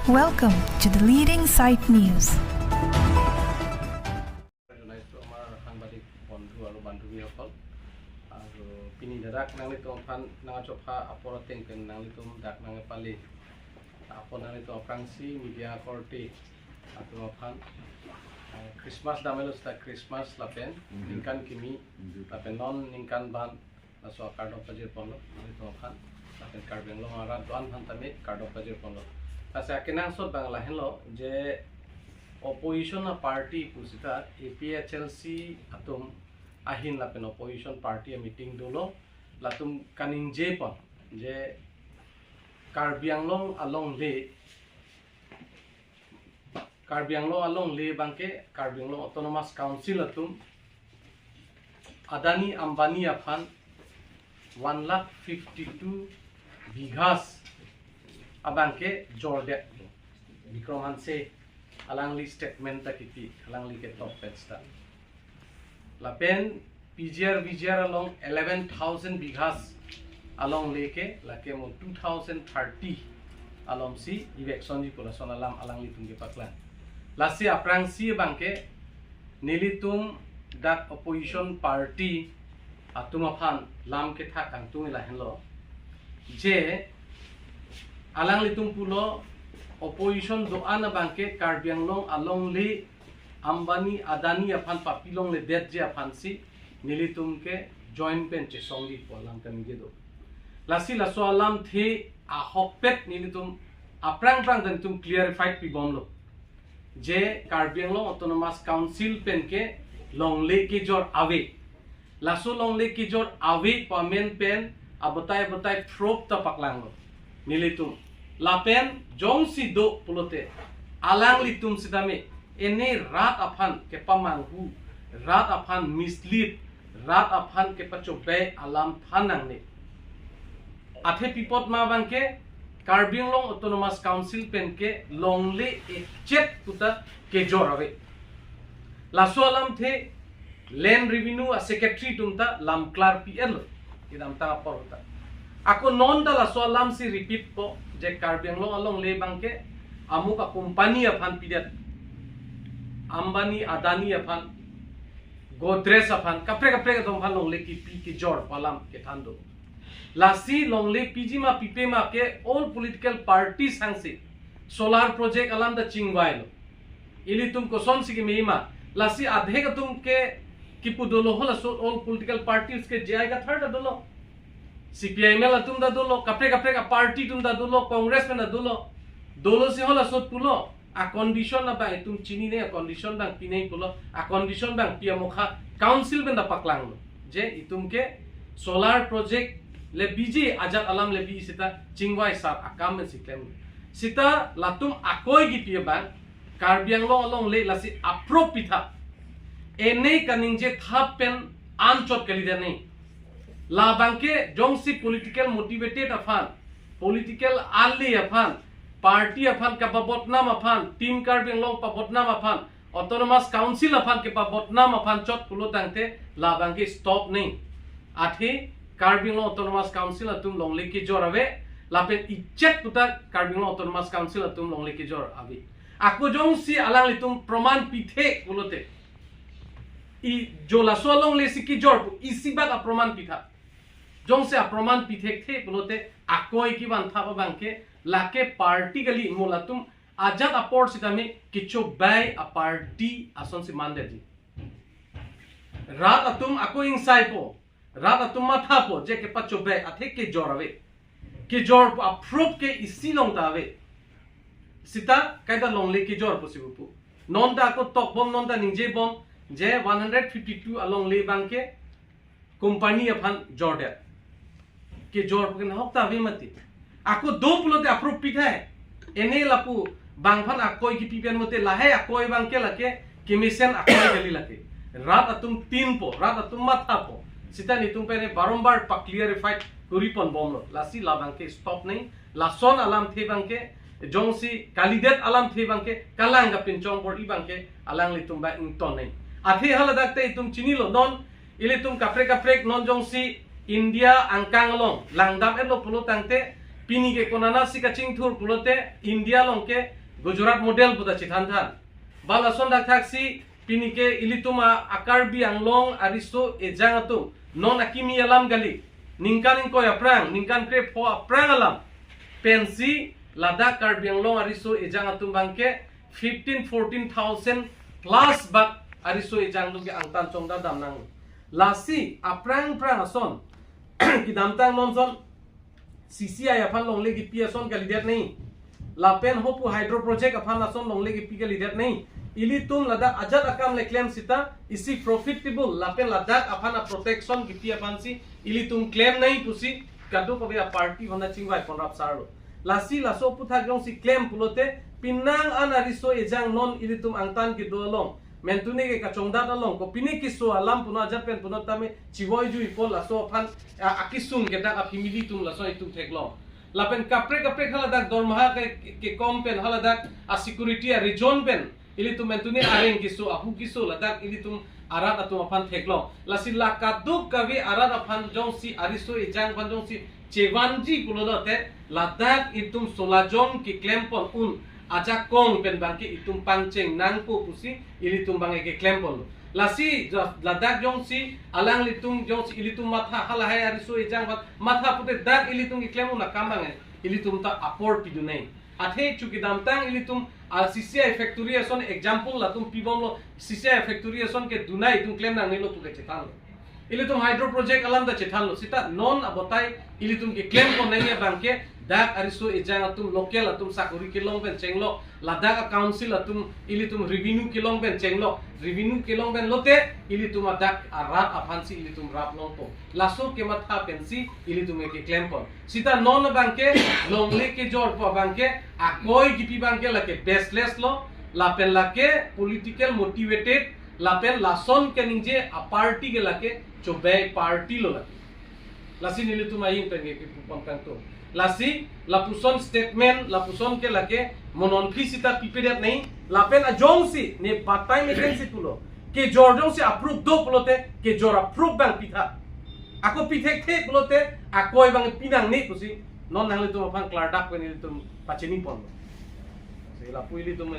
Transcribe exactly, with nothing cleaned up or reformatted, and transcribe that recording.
Welcome to the leading site news. জনাইছো আমাৰ সাংবাদিক বন্ধু আৰু বান্ধৱীসকল। আৰু পিনি দাদাক nanglitum aphan nangchopha apor ateng pen nanglitum dak nangpali. Apot nanglitum aphrangsi media korte atum aphan, eh, Christmas damlo seta Christmas lapen ningkan kimi lapen non ningkan ban laso akardom pajirponlo nanglitum aphan, lapen Karbi Anglong arat do-an aphan tame kardom pajirponlo. Lasi akenangsot abang lahenlo je opposition a party pusita A P H L C atum ahin lapen opposition party a meeting dolo, latum kaningjepon je Karbi Anglong alongle Karbi Anglong alongle abangke Karbi Anglong Autonomous Council atum Adani Ambani aphan one lakh fifty-two bighas abangke jordet. Bikram Hanse alangli statement ta kipi, alangli ke top pen seta. Lapen P G R V G R along eleven thousand bighas alongle ke lake mo two thousand thirty alomsi eviction ji pu lason alam alanglitum kepaklang. Lasi aphrangsi abangke nelitum dak opposition party atum aphan lam kethak kangtung lahenlo je alanglitum pulo opposition do-an abangke Karbi Anglong alongle Ambani Adani aphan papilongledetji aphansi nelitum ke join pen chesongji pu alam kaningje do. Lasi laso alamthe ahokpet nelitum aphrang phrang ta nelitum clarify pibomlo je Karbi Anglong Autonomous Council penke longle kejor ave. Laso longle kejor ave pu amen pen abatai abatai proof ta paklanglo nelitum. Lapen jongsi do pulote alanglitum sitame ene rat aphan kepamanghu, rat aphan mislead, rat aphan kepachobei alam than nangne. Athe pi apot ma abangke Karbi Anglong Autonomous Council penke longle echet puta kejor ave. Laso alamthe Land Revenue a Secretary atum ta lam klarpi-etlo kedamtang apor ta. Ako non ta laso alamsi repeat po je Karbi Anglong alongle abangke amuk a company aphan pidet, Ambani Adani aphan, Godrej aphan, kaprek kaprek atum aphan longle kipi kejor pu alam kethan do. Lasi longle piji ma pipe ma ke all political parties hangsi solar project alam ta chingvailo. Ilitum kosonsi keme ma, lasi adhek atum ke kipu dolo, halaso all political parties ke J I Kathar ta dolo, C P I M L atum ta dolo, kaprek kaprek a party atum ta dolo, Congress pen ta dolo. Dolosi halaso pulo, a condition abang itum chinine, a condition abang pinei pulo, a condition abang pi amokha council pen ta paklanglo je itum ke solar project le biji ajat alam le bi seta chingvai sar akam pensi klem. Seta latum akoi kipi abang Karbi Anglong alongle lasi a-proof pitha. Ene kaningje thap pen anchot kalidet ne. Labangke jongsi political motivated aphan, political ali aphan, party aphan kapabodnam aphan, Team Karbi Anglong pabodnam aphan, Autonomous Council aphan kepabodnam aphan chot pulo tangte labangke stop ne. Athe Karbi Anglong Autonomous Council atum longle kejor ave, lapen echet puta Karbi Anglong Autonomous Council atum longle kejor ave. Ako jongsi alanglitum proman pithe pulote, i jo laso alongle si kejor pu isi bak aproman pitha. Jongsi aproman pithekthe pulote akoi kevan thap abangke lake party kali, mo latum ajat apor sitame kechobei a party asonsi mandetji. Rat atum ako ingsaipo, rat atum mathapo je kepachobei athe kejor ave. Kejor pu a-proof ke isi along ta ave. Seta kaita longle kejor pusi pupo. Non ta ako tokbom, non ta ningjebom je one hundred fifty-two alongle abangke company aphan jordet. Kejor pu ke nahok ta ave mati. Ako do pulote a-proof pithai. Ene lapu bang aphan akoi kipi pen mate lahai akoi abangke lake kemesen akoi kali lake. Rat atum tinpo, rat atum mathapo. Seta netum pen barombar pa-clarify kori ponbomlo. Lasi labangke stop ne. Lason alamthe abangke jongsi kalidet alamthe abangke kalang kapinchong bor-i abangke alanglitum abang ington ne. Athe haladak te itum chinilo, non ilitum kaprek kaprek non jongsi India angkang along langdam-etlo pulo tangte Pini ke konatsi kachingthur pulote India along ke Gujarat model pu ta chethan than. Ba lason dak thaksi pini ke ilitum a Karbi Anglong ariso ejang atum non akimi alam kali, ningkan ingkoi aphrang, ningkan krepho aphrang alam pensi ladak Karbi Anglong ariso ejang atum abangke fifteen, fourteen thousand plus bak ariso ejang atum ke angtan chongdat dam nang. Lasi aphrang phrang ason kedamtang non son C C I aphan longle kipi ason kalidet nai. Lapen hopu hydro project aphan ason longle kipi kalidet nai. Ilitum ladak ajat akam le klem sita isi profitable lapen ladak aphan a protection kipi aphansi ilitum klem nai pusi kadokave a party hona chingvai ponrap sarlo. Lasi laso aputhak jongsi klem pulote penang an ariso ejang non ilitum angtan kedo along mentune ke kachongdat along kopine keso alam puno ajat pen puno tame chivoi jui po laso aphan a- akisung ke dak a family atum laso itum theklong. Lapen kaprek kaprek haladak dormaha ke, ke kom pen haladak a security a region pen ilitum mentune areng keso ahu keso ladak ilitum arat atum aphan theklong. Lasi la kadokave arat aphan jongsi ariso ejang aphan jongsi chevanji pulote ladak itum solajong keklem pon un ajakong pen abangke itum pangcheng nangpo pusi ilitum abangke keklem ponlo. Lasi jo- ladak jongsi alanglitum jongsi ilitum matha halahai ariso ejang aphan matha pute dak ilitum keklem un akam abangke ilitum ta apor pidun nai. Athe chu kedamtang ilitum a C C I factory ason example latum pibomlo, C C I factory ason kedo nai itum klem nangnelo pu ke chethanlo. Ilitum hydro project alam ta chethanlo. Sita non abotai ilitum keklem pon nangji abangke dak ariso ejang atum local atum sakori kelong pen chenglok, ladak a council atum ilitum revenue kelong pen chenglok, revenue kelong pen lote ilitum adak arat aphansi ilitum rap longpo. Laso kematha pensi ilitum keklem pon. Sita non abangke longle kejor pu abangke akoi kipi abangke lake baseless lo, lapen lake political motivated, lapen lason keningje a party ke lake chobei party lo lake. Lasi nelitum ahin pen ke kipupon kangtung. Lasi lapuson statement, lapuson ke lake mo non phli sita pipedet nai, lapen ajongsi ne batai meken si pulo. Kejor jongsi approve do pulote, kejor approve abang pitha. Ako pithekthe pulote, akoi abang pinangne pusi, non nanglitum aphan klardak pen ilitum pachini ponlo. Si lapu ilitum